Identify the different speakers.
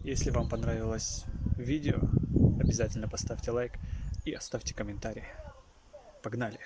Speaker 1: Если вам понравилось видео, обязательно поставьте лайк и оставьте комментарий. Погнали!